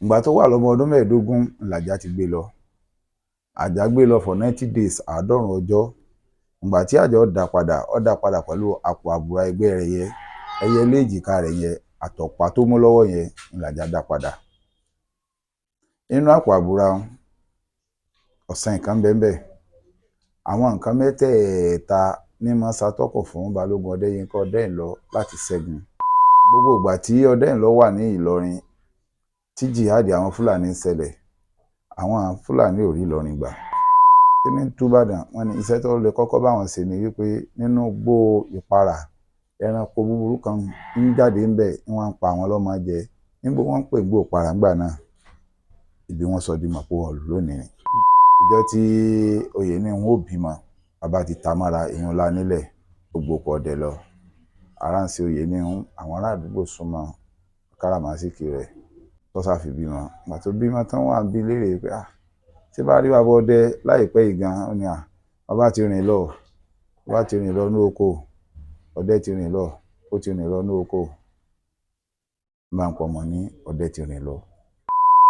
Ìgbà tó wà lọ́mọ ọdún 15 làjà ti gbé lọ. Àjà gbé lọ for 90 days, 90 ọjọ́. Ìgbà tí àjà ó dá padà, ó dá padà pẹ̀lú àpò àbúrà ẹgbẹ́ rẹ̀ yẹ, ẹyẹ lé èjìká rẹ̀ yẹn, àtọ̀pá tó mú lọ́wọ́ yẹn làjà dá padà. Nínú àpò àbúrà ọ̀sán nǹkan bẹ́ẹ̀, àwọn nǹkan mẹ́tẹ̀ẹ̀ta ní máa ṣàtọ́kọ̀ fún Balógun Ọdẹ́yìnká Ọdẹ́rìnlọ láti ṣẹ́gun. Gbogbo ìgbà tí Ọdẹ́rìnlọ wà ní Ìlọrin tí jihad àwọn Fúlàní ń ṣẹlẹ̀, àwọn Fúlàní ò rí Ìlọrin gbà. Kí ní Túbàdàn, wọ́n ní iṣẹ́ tó lè kọ́kọ́ bá wọn ṣe ni wípé nínú igbó Ìparà, ẹranko búburú kan ń jáde ńbẹ̀, wọ́n ń pa àwọn ọlọ́mọ jẹ. Níbo wọ́n ń pè igbó Ìparà ńgbà náà? Ibi wọ́n sọ di Mọ̀pó Hall lónìí ni. Ìjọ tí oyè ní wọn ò bímọ, bàbá ti ta mọ́ra ìyún ńlá nílẹ̀, gbogbo ọkọ̀ ọdẹ lọ. Aránsì oyè ní àwọn ará àdúgbò súnmọ́ káràmásìkì rẹ̀ tọ́sà fi bímọ. Ìgbà tó bímọ tán, wọ́n á bi léèrè pé, "Ah, ṣé bá rí bàbá ọdẹ láìpẹ́ yìí gan?" Ó ní, "À, bàbá ti rìn lọ, bàbá ti rìn lọ ní oko, ọdẹ ti rìn lọ, ó ti rìn lọ ní oko." Bá ń pọ̀ mọ́ ní ọdẹ ti rìn lọ.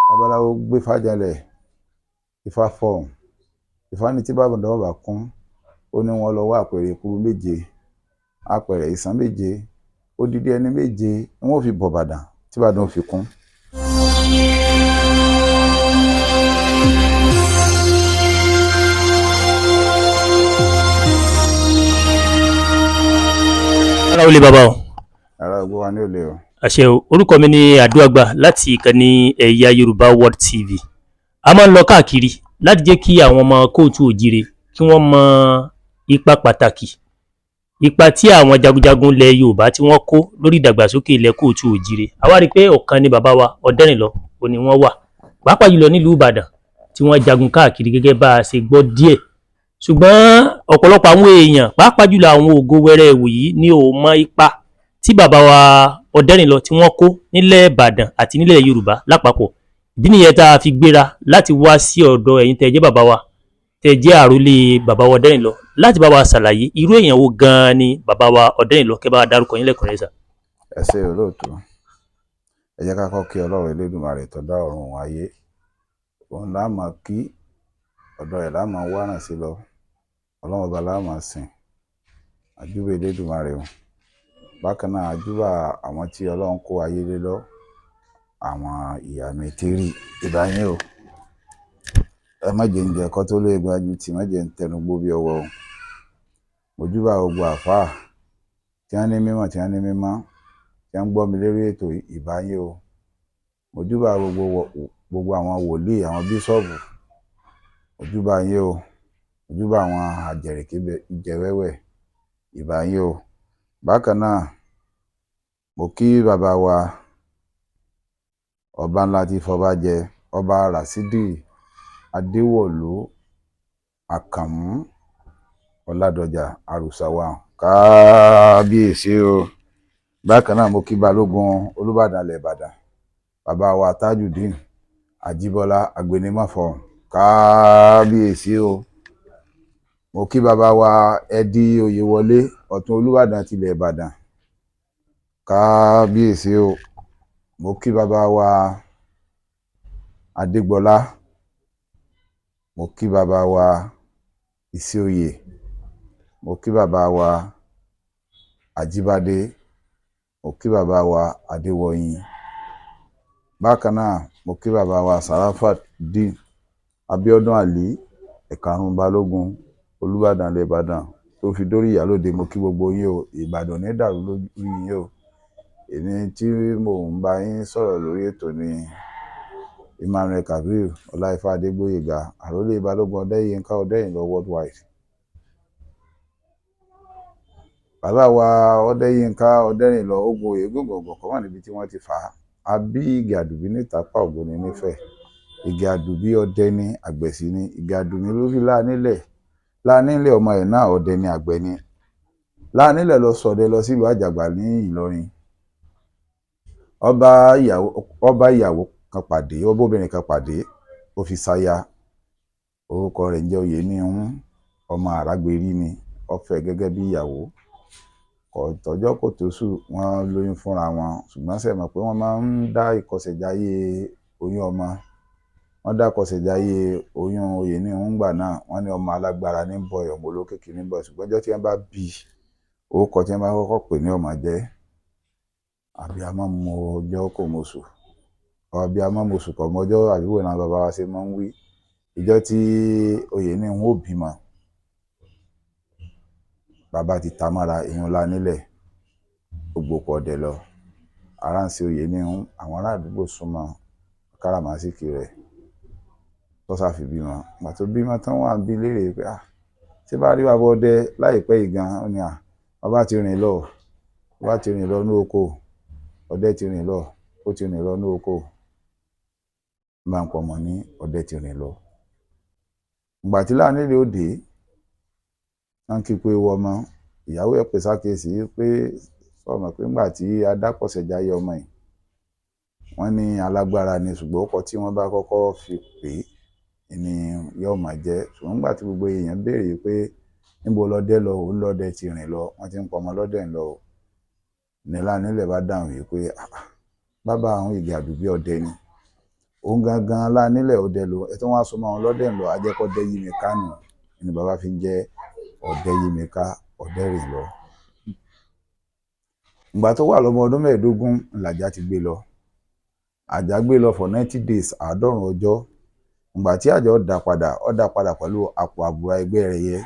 Babaláwo gbé fájọlẹ̀, ifá fọhùn. Ifá ní tí bàbá bá kún, ó ní wọ́n lọ wá àpẹẹrẹ èkuru 7, àpẹẹrẹ ìsàn 7, odidi ẹni 7 ni wọ́n fi bọ̀ Ìbàdàn tí Ìbàdàn fi kún. Ara ó lè bàbá o. Ara gbogbo wa ní òlé o. Àṣẹ o. Orúkọ mi ni Àdúàgbà láti ìkànnì Ẹ̀yà Yorùbá World TV. A máa ń lọ káàkiri láti jẹ́ kí àwọn ọmọ kóòtù òjire kí wọ́n mọ ipa pàtàkì, ipa tí àwọn jagunjagun ilẹ̀ Yorùbá tí wọ́n kó lórí ìdàgbàsókè ilẹ̀ kóòtù òjire. A wá rí i pé ọ̀kan ni bàbá wa Ọdẹ́rìnlọ ò ní wọ́n wà, pàápàá jùlọ nílùú Ìbàdàn tí wọ́n jagun káàkiri gẹ́gẹ́ bá a ṣe gbọ́ díẹ̀. Ṣùgbọ́n ọ̀pọ̀lọpọ̀ àwọn èèyàn, pàápàá jùlọ àwọn ògo wẹrẹ ìwòyí, ni ò mọ ipa tí bàbá wa Ọdẹ́rìnlọ tí wọ́n kó nílẹ̀ Ìbàdàn àti nílẹ̀ Yorùbá lápapọ̀. Ìdí nìyẹn tá a fi gbéra láti wá sí ọ̀dọ̀ ẹ̀yin tẹ́ jẹ́ bàbá wa, tẹ́ jẹ́ àrólé bàbá wa Ọdẹ́rìnlọ, láti bá wa ṣàlàyé irú èèyàn wo gan-an ni bàbá wa Ọdẹ́rìnlọ. Kẹ́ bá wa dárúkọ yín lẹ́kùnrẹ́rẹ́ sà. Ẹ ṣé olóòtú. Ẹ jẹ́ ká kọ́ kí Ọlọ́run Elédùmarè tó dá ọ̀run òun ayé. Òun lá máa kí, ọ̀dọ̀ rẹ̀ lá máa wá ràn sí lọ. Ọlọ́run ọba lá máa sìn. Àjúbà Elédùmarè o. Bákan náà, àjúbà àwọn tí Ọlọ́run kó ayé lé lọ, àwọn ìyá mi tírì ìbá yín o. Ẹ má jẹ́ ń jẹ ẹ̀kọ́ tó lé gbájú tí má jẹ́ ń tẹnugbó bí ọwọ́ o. Mojúbà gbogbo àfáà tí wọ́n ní mímọ̀, tí wọ́n ní mímọ́, tí wọ́n ń gbọ́ mi lórí ètò, ìbá yín o. Mojúbà gbogbo àwọn wòlíì, àwọn bíṣọ̀bù, mojúbà yín o. Mojúbà àwọn àjẹrìkí jẹwẹ́wẹ́, ìbá yín o. Bákan náà, mo kí bàbá wa ọba ńlá tí fọba jẹ, ọba Rasidi Adéwọ̀lú Àkànmú Ọládọjà Àrùsàwà, kábíyèsí o. Bákan náà, mo kí Balógun Olúbàdàn ilẹ̀ Ìbàdàn, bàbá wa Tajudeen Ajíbọ́lá Agbénímọ̀fọ̀, kábíyèsí o. Mo kí bàbá wa Ẹdí Oyèwọlé, Ọ̀tún Olúbàdàn tilẹ̀ Ìbàdàn, kábíyèsí o. Mo kí bàbá wa Adégbọlá, mo kí bàbá wa Ìsíoyè, mo kí bàbá wa Ajíbádé, mo kí bàbá wa Adéwọyìn. Bákan náà, mo kí bàbá wa Sarafadeen Abíọ́dún Ali, ẹ̀karùn-ún Balógun Olúbàdàn ilẹ̀ Ìbàdàn tó fi dórí ìyálóde. Mo kí gbogbo yín o. Ìbàdàn ní dàrú lórí yín o. Èmi tí mò ń bá yín sọ̀rọ̀ lórí ètò ni Emmanuel Kabir Ọláìfá Adégbóyèga, àrólé Balógun Ọdẹ́yìnká Ọdẹ́yìnlọ worldwide. Bàbá wa Ọdẹ́yìnká Ọdẹ́rìnlọ ogun òye gbọ̀ngbọ̀ngbọ̀n kọ́ wà níbi tí wọ́n ti fà á. A bí Ìgè Àdùbí níta pa Ògbóni nífẹ̀ẹ́. Ìgè Àdùbí ọdẹ ní àgbẹ̀sí ni. Ìgè Àdùbí ló fi lánílẹ̀. Lánílẹ̀ ọmọ ẹ̀ náà ọdẹ ní àgbẹ̀ ni. Lánílẹ̀ lọ sọdẹ lọ sílùú Àjàgbà ní Ìlọrin. Ọba ìyàwó kan pàdé, ọba obìnrin kan pàdé, ó fi ṣaya. Orúkọ rẹ̀ ń jẹ́ Oyèníhun, ọmọ Àràgbérí ni. Ó fẹ́ gẹ́gẹ́ bí ìyàwó. Kò tọ́jọ́ kò tóṣù, wọ́n lóyún fúnra wọn. Ṣùgbọ́n ṣẹ̀ mọ̀ pé wọ́n máa ń dá ìkọsẹ̀jáyé Oyún ọmọ wọ́n dákọsẹ̀jayé oyún Oyèníhun ńgbà náà. Wọ́n ní ọmọ alágbára ní bọ̀, ọmọ olókìkí ní bọ̀, ṣùgbọ́n ọjọ́ tí wọ́n bá bí orúkọ tí wọ́n bá kọ́kọ́ pè ní ọmọ jẹ́. Àbíamọ mọ ọjọ́ kò mọṣù, àbíamọ mọṣù kò mọjọ́, àbíwò náà bàbá wa ṣe máa ń wí. Ìjọ tí Oyèníhun ó bímọ, bàbá ti ta mọ́ra ìyún ńlá nílẹ̀, ó gboko ọdẹ lọ. Ara ń ṣe Oyèníhun, àwọn ará àdúgbò súnmọ́ káràmásìkì rẹ̀ tọ́sà fi bímọ. Ìgbà tó bímọ tán, wọ́n á bi léèrè pé, ah, ṣé bá rí bàbá ọdẹ láìpẹ́ yìí gan? Ó ní, à, bàbá ti rìn lọ, bàbá ti rìn lọ ní oko, ọdẹ ti rìn lọ, ó ti rìn lọ ní oko. Bá ń pọ̀ mọ́ ní ọdẹ ti rìn lọ. Ìgbà tí Lánílé ó dé, wọ́n kí pé wọ́n mọ ìyàwó ẹ̀ pé sákèsí pé sọmọ pé ńgbà tí adákọ̀sẹ̀jáyé ọmọ yìí, wọ́n ní alágbára ni, ṣùgbọ́n ọkọ tí wọ́n bá kọ́kọ́ fi pè é ni yóò máa jẹ́. Ṣùgbọ́n ńgbà tí gbogbo èèyàn béèrè pé níbo lọdẹ lọ, òun lọdẹ ti rìn lọ, wọ́n ti ń pọmọ lọ́dẹ ń lọ o. Ní Lánílé bá dáhùn yìí pé bàbá àwọn Ìgè Àdùbí ọdẹ ni, òun gangan Lánílé ọdẹ lò, ẹ tí wọ́n á so mọ́ àwọn lọ́dẹ ń lọ, ajẹ́kọ́dẹ́ yí mi ká nù ni bàbá fi ń jẹ́ ọdẹ yí mi ká, ọdẹ rìn lọ. Ìgbà tó wà lọ́mọ ọdún 15 làjà ti gbé lọ. Àjà gbé lọ for 90 days, 90 ọjọ́. Ìgbà tí àjà ó dá padà, ó dá padà pẹ̀lú àpò àbúrà ẹgbẹ́ rẹ̀ yẹ,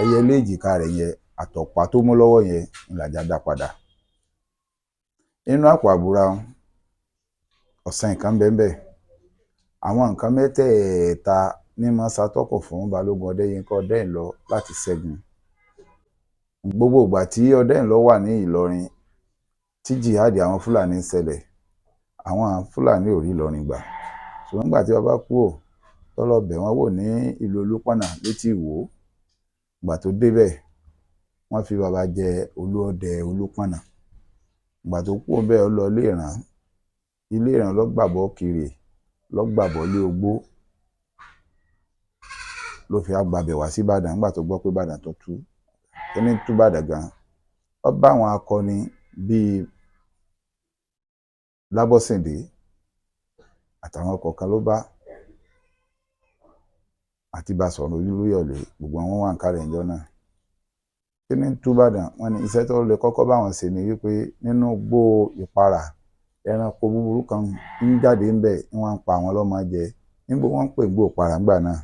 ẹyẹ léjìká rẹ̀ yẹ, àtọ̀pá tó mú lọ́wọ́ yẹn làjà dá padà. Nínú àpò àbúrà ọ̀sán nǹkan bẹ́ẹ̀, àwọn nǹkan mẹ́tẹ̀ẹ̀ta ní máa ṣàtọ́kùn fún Balógun Ọdẹ́yìnká Ọdẹ́ìnlọ láti ṣẹ́gun. Gbogbo ìgbà tí Ọdẹ́ìnlọ wà ní Ìlọrin tí jihadi àwọn Fúlàní ń ṣẹlẹ̀, àwọn Fúlàní ò rí Ìlọrin gbà. Ṣùgbọ́n nígbà tí bàbá kúrò tó lọ bẹ̀ wọ́n wò ní ìlú Olúpọ̀nà létí Ìwó, ìgbà tó débẹ̀ wọ́n fi bàbá jẹ Olúọdẹ Olúpọ̀nà. Ìgbà tó kúrò bẹ́ẹ̀, ó lọ ilé ìràn, ilé ìràn ló gbàbọ́ kiri, ló gbàbọ́ lé ogbó, ló fi àgbàbẹ̀ wá sí Ìbàdàn. Nígbà tó gbọ́ pé Ìbàdàn tó tú, kíní tú Ìbàdàn gan, ó bá àwọn akọni bíi Lábọ́sìndé àtàwọn kọ̀ọ̀kan ló bá àti Basọ̀run Olúyọ̀lé, gbogbo àwọn wà ń kárẹ̀ ìjọ náà. Kíní tú Ìbàdàn? Wọ́n ní iṣẹ́ tó lè kọ́kọ́ bá wọn ṣe ni wípé nínú gbó ìpara, ẹranko búburú kan ń jáde ńbẹ̀, wọ́n ń pa àwọn ọlọ́mọ jẹ. Níbo wọ́n ń pè gbó ìpara ńgbà náà?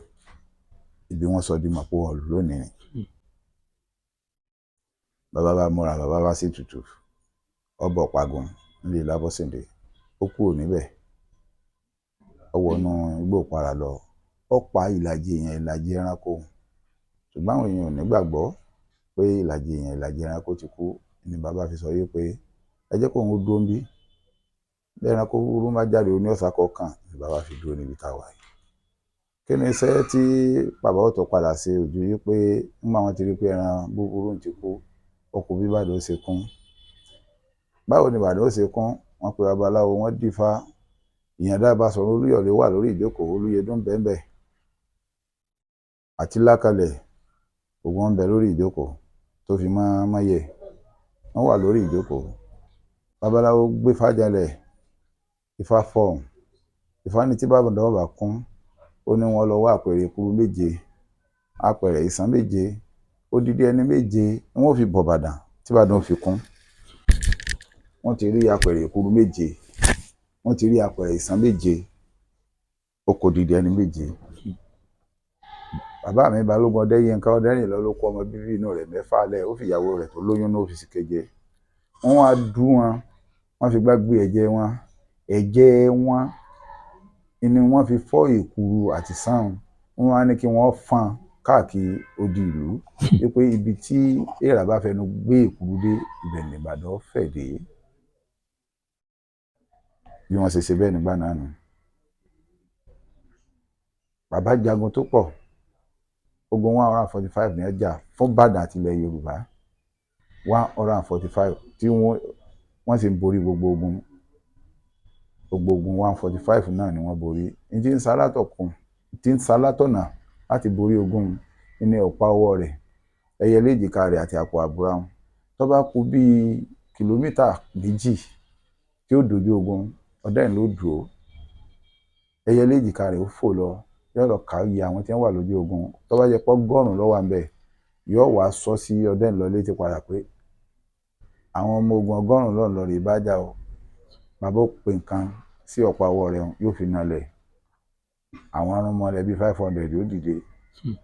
Ibi wọ́n sọ di Mọ̀pó Hall lónìí. Bàbá bá múra, bàbá bá sì tutù, ọbọ̀ pagun nílé Lábọ́sìndé, ó kúrò níbẹ̀, ó wọnú igbó ìpara lọ, ó pa ìlàjì èèyàn, ìlàjì ẹranko. Ṣùgbọ́n àwọn èèyàn ò ní gbàgbọ́ pé ìlàjì èèyàn, ìlàjì ẹranko ti kú. Ni bàbá fi sọ yìí pé ẹ jẹ́ kóun ó dúró ń bí, bí ẹranko búburú bá jáde, ó ní ọ̀sà kọ̀ọ̀kan. Ni bàbá fi dúró níbi tá a wà yìí. Kí ni iṣẹ́ tí bàbá ó tó padà ṣe ojú yìí pé nígbà wọn ti rí pé ẹran búburú ti kú, ó kú bí Ìbàdàn ó ṣe kún. Báwo ni Ìbàdàn ó ṣe kún? Wọ́n pe babaláwo, wọ́n dífá. Ìyàndá Basọ̀run Olúyọ̀lé wà lórí ìjókòó, Olúyẹdùn bẹ́ẹ̀ àti Lákàlẹ̀, gbogbo wọn bẹ lórí ìjókòó, tó fi mọ́ Mọ́yẹ̀, wọ́n wà lórí ìjókòó. Babaláwo gbé fájalẹ̀, ifá fọ̀hún. Ifá ní tí Ìbàdàn bá kún, ó ní wọ́n lọ wá àpẹẹrẹ èkuru 7, àpẹẹrẹ ìsàn 7, odidi ẹni 7 ni wọ́n fi bọ̀ Ìbàdàn tí Ìbàdàn ó fi kún. Wọ́n ti rí àpẹẹrẹ èkuru 7, wọ́n ti rí àpẹẹrẹ ìsàn 7, ó kó odidi ẹni 7. Bàbá mi Balógun Ọdẹ́yìnká Ọdẹ́rìnlọ ló kó ọmọ bíbí inú rẹ̀ 6 lẹ̀, ó fi ìyàwó rẹ̀ tó lóyún ní ọ́fíìsì keje. Wọ́n wá dú wọn, wọ́n fi gbá gbé ẹ̀jẹ̀ wọn, ẹ̀jẹ̀ wọn ni wọ́n fi fọ́ èkuru àti sáhùn. Wọ́n wá ní kí wọ́n fọ́n káàkiri odi ìlú wípé ibi tí èèrà bá fẹnu gbé èkuru dé, ibẹ̀ ní Ìbàdàn fẹ̀ dé. Bí wọ́n ṣe ṣe bẹ́ẹ̀ nígbà náà nù. Bàbá jagun tó pọ̀, ogun 145 ní ọjà fún Ìbàdàn àti ilẹ̀ Yorùbá, 145 tí wọ́n sì ń borí gbogbo ogun. Gbogbo ogun 145 náà ni wọ́n borí. Ní tí ń salátọ̀kùn, tí ń salátọ̀nà láti borí ogun ní ọ̀pá ọwọ́ rẹ̀, ẹyẹ léjìká rẹ̀ àti àpò àbúrà wọn. Tó bá kú bíi kìlómítà 2 tí ó dojú ogun, Ọdẹ́rìnlọ dúró. Ẹyẹlé èjìká rẹ̀ ó fò lọ, yóò lọ kà iye àwọn tí wọ́n wà lójú ogun. Tó bá jẹ́ pé 100 ló wà ńbẹ̀, yóò wá sọ sí Ọdẹ́nlọ létí padà pé àwọn ọmọ ogun 100 lọ́n lọ rè bá jà o. Bàbá ó pe nǹkan sí ọ̀pá ọwọ́ rẹ̀, yóò fi nalẹ̀. Àwọn arúnmọlẹ̀ bíi 500 ó dìde.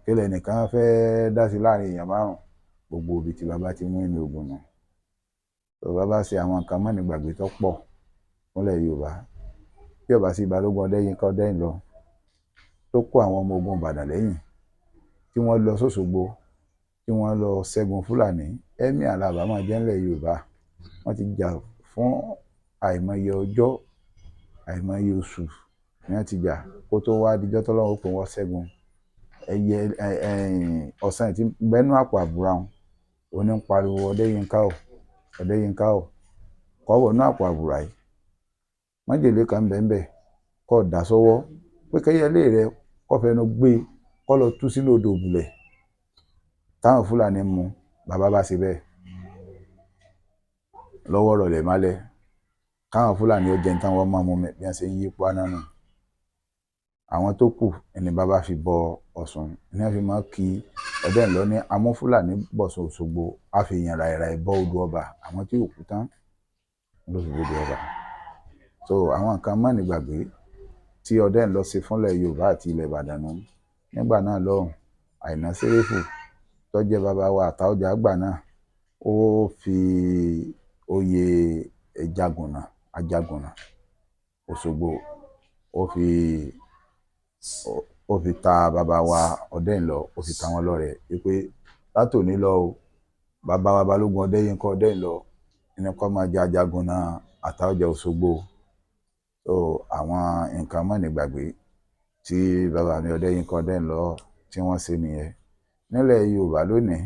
Kílẹ̀ nìkan fẹ́ẹ́ dá sí láàrin èèyàn 5. Gbogbo ibi tí bàbá ti mú inú ogun nù. Tó bàbá ṣe àwọn nǹkan mọ́ni gbàgbé tó pọ̀ fúnlẹ̀ Yorùbá. Bí ó bá sí Balógun Ọdẹ́yìnká Ọdẹ́yìnlọ tó kó àwọn ọmọ ogun Ìbàdàn lẹ́yìn tí wọ́n lọ sÓṣogbo, tí wọ́n lọ ṣẹ́gun Fúlàní, emir làbá máa jẹ́ ńlẹ̀ Yorùbá. Wọ́n ti jà fún àìmọye ọjọ́, àìmọye oṣù ni wọ́n ti jà kó tó wá dijọ́ tọ́lọ́run ó pè wọ́n ṣẹ́gun. Ẹyẹ ọ̀sán tí bẹ́nu àpò àbúrà wọn òní ń pariwo Ọdẹ́yìnká o, Ọdẹ́yìnká o, kọ́ wọnú àpò àbúrà yìí, májèlé kan bẹ́ẹ̀ kọ́ dà sọ́wọ́ pé kẹ́yẹlé rẹ kọ́ fẹnu gbé kọ́ lọ tú sínú odò òbúlẹ̀ táwọn Fúlàní mú. Bàbá bá ṣe bẹ́ẹ̀ lọ́wọ́ rọlẹ̀ málẹ̀ káwọn Fúlàní ó jẹun táwọn máa mú mi bí wọ́n ṣe ń yí paná nù. Àwọn tó kù ẹni bàbá fi bọ Ọ̀ṣun ní wọ́n fi máa kí Ọdẹ́yìnlọ ní amú Fúlàní bọ̀sùn Òṣogbo, a fi yàn ràìràì bọ odò ọba. Àwọn tí ò kú tán ló fi bodò ọba. So àwọn nǹkan mọ́ni gbàgbé tí Ọdẹ́yìnlọ ṣe fúnlẹ̀ Yorùbá àti ilẹ̀ Ìbàdàn nù nígbà náà lọ́hùn. Àìná Sẹ́rẹ́fù tó jẹ́ bàbá wa Àtaọ́jà àgbà náà, ó fi oyè Jagunà, Ajagunà Òṣogbo, ó fi ta bàbá wa Ọdẹ́yìnlọ, ó fi ta wọ́n lọ́rẹ wípé látòní lọ o, bàbá wa Balógun Ọdẹ́yìnká Ọdẹ́yìnlọ ní kó máa jẹ́ Ajagunà Àtaọ́jà Òṣogbo. So àwọn nǹkan mọ́ni gbàgbé tí bàbá mi Ọdẹ́yìnká Ọdẹ́yìnlọ tí wọ́n ṣe nìyẹn. Nílẹ̀ Yorùbá lónìí,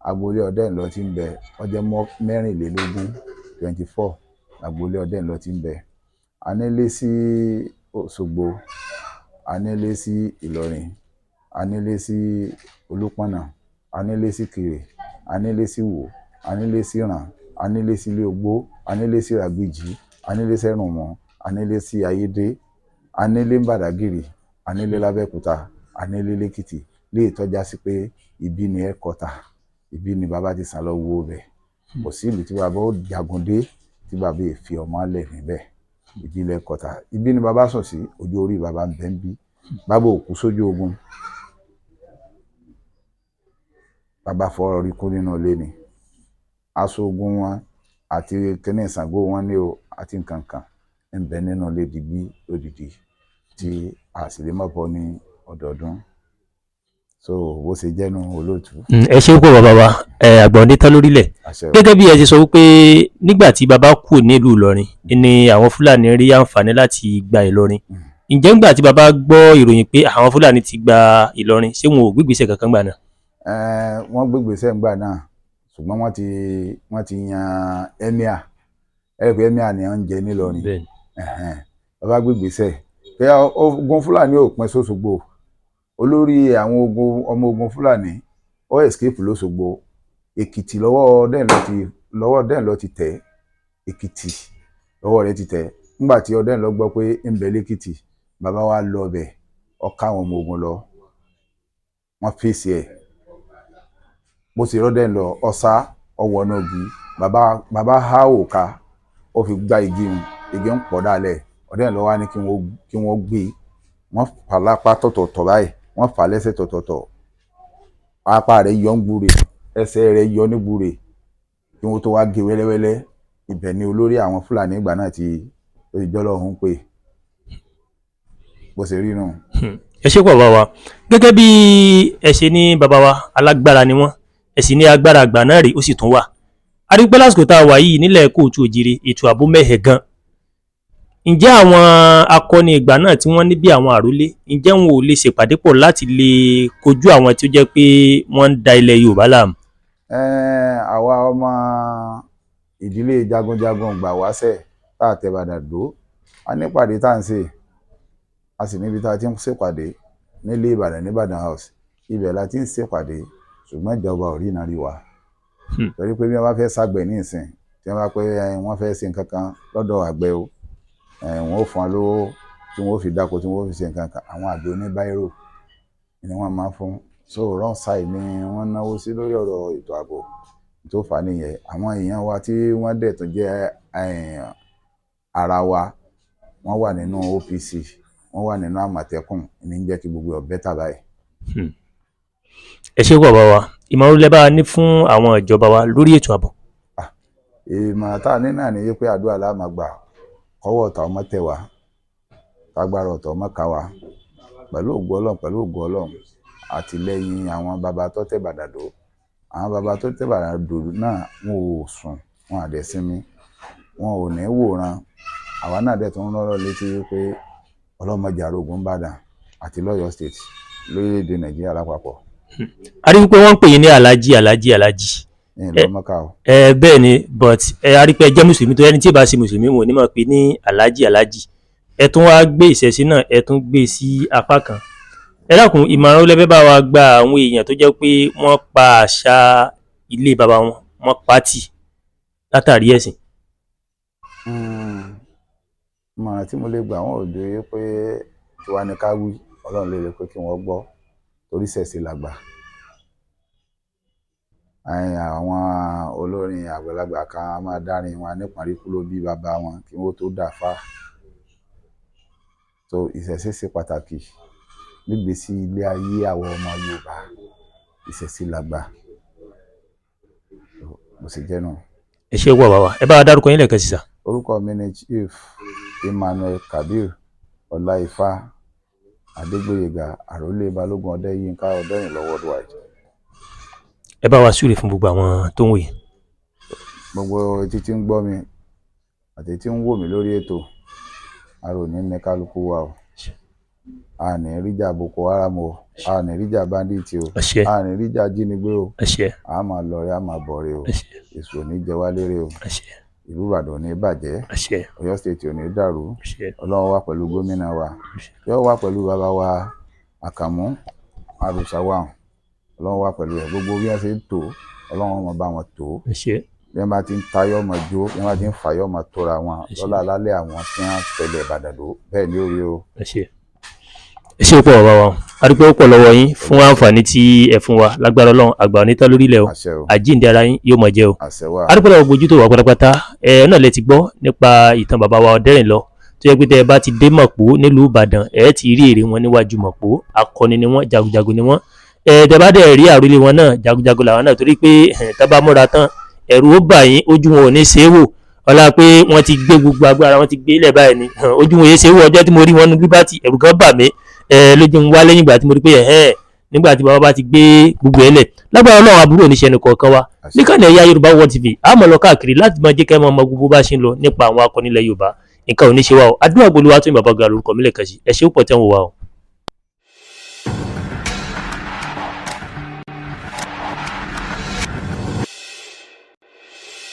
agboolé Ọdẹ́yìnlọ tí ń bẹ ó jẹ́ 24, 24 agboolé Ọdẹ́yìnlọ tí ń bẹ. A nílé sí Òṣogbo, a nílé sí Ìlọrin, a nílé sí Olúpọ̀nà, a nílé sí Ìkirè, a nílé sí Ìwó, a nílé sí Ìràn, a nílé sí Ilé Ogbó, a nílé sí Ìràgbìjì, a nílé sẹ́rùnmọ́, a nílé sí Ayédè, a nílé ní Bàdágìrì, a nílé l'Abẹ́òkúta, a nílé l'Ékìtì. Léè tọ́já sí pé ibi ni headquarter, ibi ni bàbá ti sàn lọ wo bẹ̀. Kò sí ìlú tí bàbá ó jagun dé tí bàbá yìí fi ọmọ lẹ̀ níbẹ̀. Ibi ilẹ̀ headquarter, ibi ni bàbá sùn sí, ojú orí bàbá ń bẹ ń bí. Bàbá ò kú sójú ogun, bàbá fọwọ́ rí kú nínú ilé ni. Aṣọ ogun wọn àti kíní Ṣàngó wọn ní o àti nǹkan kan ń bẹ nínú ilé digbí lódìdí tí a sì lè má bọ́ ní ọdọọdún. So bó ṣe jẹ́ nu olóòtú. Ẹ ṣé púpọ̀ bàbá wa, àgbà ò ní tán lórílẹ̀. Àṣẹ o. Gẹ́gẹ́ bí ẹ ṣe sọ wípé nígbà tí bàbá kù nílùú Ìlọrin ni àwọn Fúlàní rí àǹfààní láti gba Ìlọrin. Ǹjẹ́ ńgbà tí bàbá gbọ́ ìròyìn pé àwọn Fúlàní ti gba Ìlọrin, ṣé wọn ò gbégbèsè kankan gbà náà? Wọ́n gbégbèsè ńgbà náà, ṣùgbọ́n wọ́n ti yan emir. Ẹ rí i pé emir ni wọ́n ń jẹ nílọrin. Bàbá gbégbèsè pé ogun Fúlàní ò pín sóṣogbo. Olórí àwọn ogun ọmọ ogun Fúlàní ó escape lóṣogbo. Èkìtì lọ́wọ́ Ọdẹ́yìnlọ ti tẹ̀. Èkìtì lọ́wọ́ rẹ̀ ti tẹ̀. Nígbà tí Ọdẹ́yìnlọ gbọ́ pé ń bẹ lẹ́kìtì, bàbá wa lọ bẹ̀, ó ká àwọn ọmọ ogun lọ, wọ́n fèsì ẹ̀. Bó ṣe rọ́dẹ́yìnlọ, ọ̀sá ọwọ́ náà igi. Bàbá há òòka, ó fi gbá igi hun, igi ń pọ̀ dálẹ̀. Ọdẹ́yìnlọ wá ní kí wọ́n gbé. Wọ́n fà lápá tọ̀tọ̀tọ̀ báyìí, wọ́n fà lẹ́sẹ̀ tọ̀tọ̀tọ̀, apá rẹ̀ yọ ń gbúre, ẹsẹ̀ rẹ̀ yọ ní gbúre, kí wọ́n tó wá gé wẹ́lẹ́wẹ́lẹ́. Ibẹ̀ ni olórí àwọn Fúlàní ìgbà náà ti ó ti jọ́lọ́ ọ̀hún pé bó ṣe rí nù. Ẹ ṣé pọ̀ bàbá wa. Gẹ́gẹ́ bí ẹ ṣe ní bàbá wa alágbára ni wọ́n, ẹ sì ní agbára àgbà náà rèé ó sì tún wà. A rí pé lásìkò tá a wà yìí nílẹ̀ kóòtù òjìrè, ètò ààbò mẹ́hẹ̀ gan. Ǹjẹ́ àwọn akọni ìgbà náà tí wọ́n ní bí àwọn àrólé, ǹjẹ́ wọn ò lè ṣèpàdé pọ̀ láti lè kojú àwọn tí ó jẹ́ pé wọ́n ń da ilẹ̀ Yorùbá láàmú? Àwa ọmọ ìdílé jagunjagun gbà wáṣẹ̀ tá a tẹ Ìbàdàn dó, a nípàdé tá à ń ṣe, a sì níbi tá a ti ń ṣèpàdé nílé Ìbàdàn, ní Ìbàdàn House. Ibẹ̀ la ti ń ṣèpàdé, ṣùgbọ́n ìjọba ò rí iná rí wa. Torí pé bí wọ́n bá fẹ́ ṣàgbẹ̀ ní ìsìn, tí wọ́n bá pé wọ́n fẹ́ ṣe nǹkan kan lọ́dọ̀ àgbẹ̀ o, wọ́n ó fún wa lówó. tí wọ́n fi dáko, tí wọ́n fi ṣe nǹkan kan. Àwọn àgbẹ̀ oníbáírò ni wọ́n máa ń fún. So wrong side ni wọ́n náwó sí lórí ọ̀rọ̀ ètò ààbò tó fà á nìyẹn. Àwọn èèyàn wa tí wọ́n dẹ̀ tún jẹ́ ara wa, wọ́n wà nínú OPC, wọ́n wà nínú Àmọ̀tẹ́kùn, ní jẹ́ kí gbogbo ẹ̀ better báyìí. Ẹ ṣé bàbá wa. Ìmọ̀ràn lẹ bá wa ní fún àwọn ìjọba wa lórí ètò ààbò? Ìmọ̀ràn tá a ní náà ni wípé àdúrà la máa gbà, kọ́wọ́ ọ̀tá ọmọ tẹ̀ wá, kágbára ọ̀tá ọmọ ká wa. Pẹ̀lú ògo Ọlọ́run, pẹ̀lú ògo Ọlọ́run, àtìlẹ́yìn àwọn baba tó tẹ̀ Bàdàdó, àwọn baba tó tẹ̀ Bàdàdó náà, wọn ò sùn, wọn à dẹ̀ sinmi, wọn ò ní wòran. Àwa náà dẹ̀ tún rán létí wípé ọlọ́mọdé arógun Ìbàdàn àti lọ́yọ̀ State, lórílẹ̀‐èdè Nàìjíríà lápapọ̀. A rí wípé wọ́n ń pè yín ní Aláàjì, Aláàjì, Aláàjì. Ní ìlú Mọ́kà o. Ẹ bẹ́ẹ̀ ni, but ẹ a rí pé ẹ jẹ́ mùsùlùmí, tó ẹni tí ì bá ṣe mùsùlùmí, wọn ò ní máa pè ní Aláàjì, Aláàjì. Ẹ tún wá gbé ìṣẹ̀ṣe náà, ẹ tún gbé sí apá kan. Ẹ dákun, ìmọ̀ràn lẹ fẹ́ bá wa gba àwọn èèyàn tó jẹ́ pé wọ́n pa àṣà ilé baba wọn, wọ́n pa á tì látàrí ẹ̀sìn? Ìmọ̀ràn tí mo lè gbà wọ́n ò ju pé tiwa ni ká wí, Ọlọ́run lè rí pé kí wọ́n gbọ́, torí ṣẹ̀ṣe làgbà. Àwọn olórin àgbàlagbà kan á máa dárin wọn níparíkú ló bí bàbá wọn kí wọ́n tó dà fà. So ìṣẹ̀ṣe ṣe pàtàkì nígbèésí ilé ayé àwọn ọmọ Yorùbá. Ìṣẹ̀ṣe làgbà, bó ṣe jẹ́ náà. Ẹ ṣé wà bàbá. Ẹ bá wa dárúkọ yín lẹ́ẹ̀kan sí, sà. Orúkọ mi ni Chief Emmanuel Kabir Ọláìfá Adégbòyègà, àròlé Balógun Ọdẹyínká Ọdẹrìnlọ worldwide. Ẹ bá wa súre fún gbogbo àwọn tó ń wò yìí. Gbogbo etí tí ń gbọ́ mi àti tí ń wò mí lórí ètò, ara ò ní ní kálukú wa o. A ní ríjà Boko Haram o, a ní ríjà bandit o, Àṣẹ. a ní ríjà jínigbé o. Àṣẹ. A máa lọ rí, a máa bọ̀ rí o. Àṣẹ. Èṣù ò ní jẹ wá lérè o. Àṣẹ. Ìlú Ìbàdàn ò ní bàjẹ́. Àṣẹ. Ọ̀yọ́ State ò ní dàrú. Àṣẹ. Ọlọ́run wà pẹ̀lú gómìnà wa, yóò wà pẹ̀lú bàbá wa Àkànmú Àrùsáwà. Ọlọ́run wà pẹ̀lú ẹ̀. Gbogbo bí wọ́n ṣe ń tò, Ọlọ́run máa bá wọn tò. Àṣẹ. Bí wọ́n bá ti ń tayọ̀ ọmọ jó, bí wọ́n bá ti ń fàyọ̀ ọmọ tóra wọn. Àṣẹ. Lọ́la alálẹ̀ àwọn tí wọ́n tẹ̀lé Ìbàdàn dó, bẹ́ẹ̀ ni ó rí o. Àṣẹ. Ẹ ṣé púpọ̀, bàbá wa. A dúpẹ́ púpọ̀ lọ́wọ́ yín fún àǹfààní tí ẹ fún wa. Lágbára Ọlọ́run, àgbà onítọ́ lórílẹ̀ o. Àṣẹ o. Àjíǹde ara yín yóò mọ̀ jẹ́ o. Àṣẹ wà. A dúpẹ́ lọ́wọ́ gbogbo ojú tó wà pátápátá. Ẹ náà lẹ ti gbọ́ nípa ìtàn bàbá wa Ọdẹ́rìnlọ, tó yẹ pé tẹ́ ẹ bá ti dé Mọ̀pó nílùú Ìbàdàn, ẹ ti rí èrè wọn níwájú Mọ̀pó. Akọni ni wọ́n, jagunjagun ni wọ́n. Ẹ tẹ́ bá dẹ̀ rí àròlé wọn náà, jagunjagun làwọn náà, torí pé tá bá múra tán, ẹ̀rù ó bà yín, ojú wọn ò ní ṣe é wò. Ọlá pé wọ́n ti gbé gbogbo agbára wọn ti gbé ilẹ̀ báyìí ni ojú wọn yé ṣe é wò. Ọjọ́ tí mo rí wọn ní Liberty, ẹ̀rù gan bà mí. Ẹ lójú ń wá lẹ́yìn ìgbà tí mo rí pé ẹ̀hẹ́n, nígbà tí bàbá bá ti gbé gbogbo ẹ̀ lẹ̀. Lágbára Ọlọ́run, àbúrò oníṣẹ́ ẹnì kọ̀ọ̀kan wa. Àṣẹ. Níkànnì Ẹ̀yà Yorùbá World TV, a máa lọ káàkiri láti máa jẹ́ kẹ́ máa mọ gbogbo bá ṣe ń lọ nípa àwọn akọni ilẹ̀ Yorùbá. Nǹkan ò ní ṣe wá o. Àdúrà gbólúwa tó ń bàbá ga lórúkọ mi lẹ́ẹ̀kan sí. Ẹ ṣé púpọ̀ tẹ́ ń wò wá o.